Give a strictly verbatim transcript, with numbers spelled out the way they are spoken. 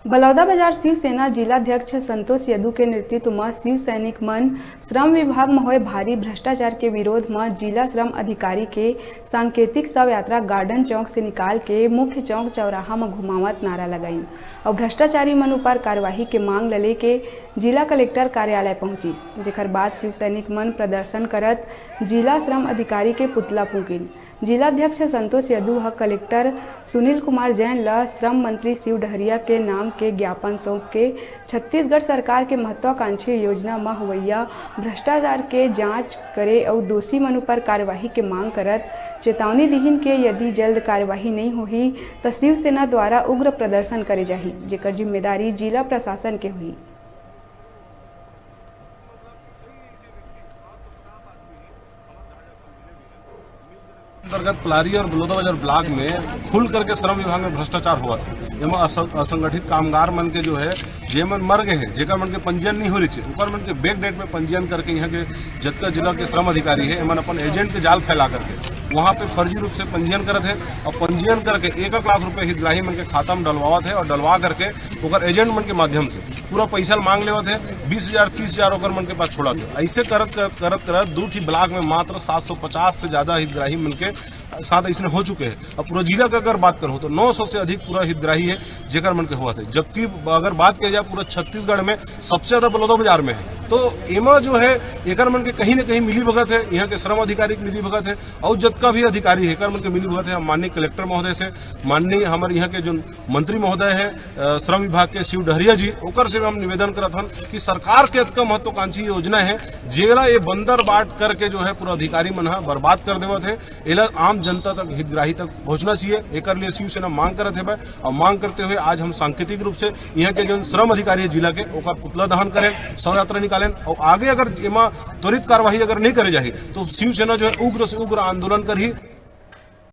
बलौदाबाजार शिवसेना जिलाध्यक्ष संतोष यदु के नेतृत्व म शिव सैनिक मन श्रम विभाग म होए भारी भ्रष्टाचार के विरोध म जिला श्रम अधिकारी के सांकेतिक शव यात्रा गार्डन चौक से निकाल के मुख्य चौक चौराहा म घुमावत नारा लगाइन अउ भ्रष्टाचारी मन ऊपर कार्यवाही के मांग ल लेके जिला कलेक्टर कार्यालय पहुंचिस, जेकर बाद शिव सैनिक मन प्रदर्शन करत जिला श्रम अधिकारी के पुतला फूंकिन। जिलाध्यक्ष संतोष यदु ह कलेक्टर सुनील कुमार जैन ल श्रम मंत्री शिव डहरिया के नाम के ज्ञापन सौंप के छत्तीसगढ़ सरकार के महत्वाकांक्षी योजना म होवइया भ्रष्टाचार के जांच करे अउ दोषी मन ऊपर कार्यवाही के मांग करत चेतावनी दिहिन के यदि जल्द कार्यवाही नइ होही, त शिवसेना द्वारा उग्र प्रदर्शन करे जाही, जेकर जिम्मेदारी जिला प्रशासन के होही। अंतर्गत पलारी और बलौदाबाजार ब्लॉक में खुल करके श्रम विभाग में भ्रष्टाचार हुआ था। एमा असं-, असंगठित कामगार मन के जो है, जे मन मर गए हैं, जेकर मन के पंजीयन नहीं हो रही है, ओकर मन के बैक डेट में पंजीयन करके यहाँ के जतका जिला के श्रम अधिकारी है, एमन अपन एजेंट के जाल फैला करके वहाँ पे फर्जी रूप से पंजीयन करत है और पंजीयन करके एक एक लाख रुपए हितग्राही मन के खाता में डलवावत है और डलवा करके ओकर एजेंट मन के माध्यम से पूरा पैसा ल मांग लेवत है, बीस हजार, तीस हजार ओकर मन के पास छोड़त है। ऐसे करत, करत, करत, करत दू ठी ब्लॉक में मात्र सात सौ पचास से ज्यादा हितग्राही मन के साथ ऐसने हो चुके हैं। अब पूरा जिला का अगर बात करूँ तो नौ सौ से अधिक पूरा हितग्राही है जेकर मन के हुआ थे, जबकि अगर बात किया जाए पूरा छत्तीसगढ़ में सबसे ज्यादा बलौदाबाजार में है। तो एमा जो है एकर मन के कहीं ना कहीं मिली भगत है, यहाँ के श्रम अधिकारी के मिली भगत है और जतका भी अधिकारी है एकर मन के मिली भगत है। हम माननीय कलेक्टर महोदय से, माननीय हमारे यहाँ के जो मंत्री महोदय है, अ, श्रम विभाग के शिव डहरिया जी, ओकर से हम निवेदन करत हन कि सरकार के अतका महत्वाकांक्षी योजना है, जेला ये बंदर बाट करके जो है पूरा अधिकारी मन ह बर्बाद कर देवत है, एला आम जनता तक, हितग्राही तक पहुंचना चाहिए। एकर लिए शिवसेना मांग करत है भाई, और मांग करते हुए आज हम सांकेतिक रूप से यहाँ के जो श्रम अधिकारी है जिला के, ओकर पुतला दहन करें, शव यात्रा निकालें और आगे अगर एमा त्वरित कार्यवाही अगर नहीं करे जाही तो शिवसेना जो है उग्र से उग्र आंदोलन करही।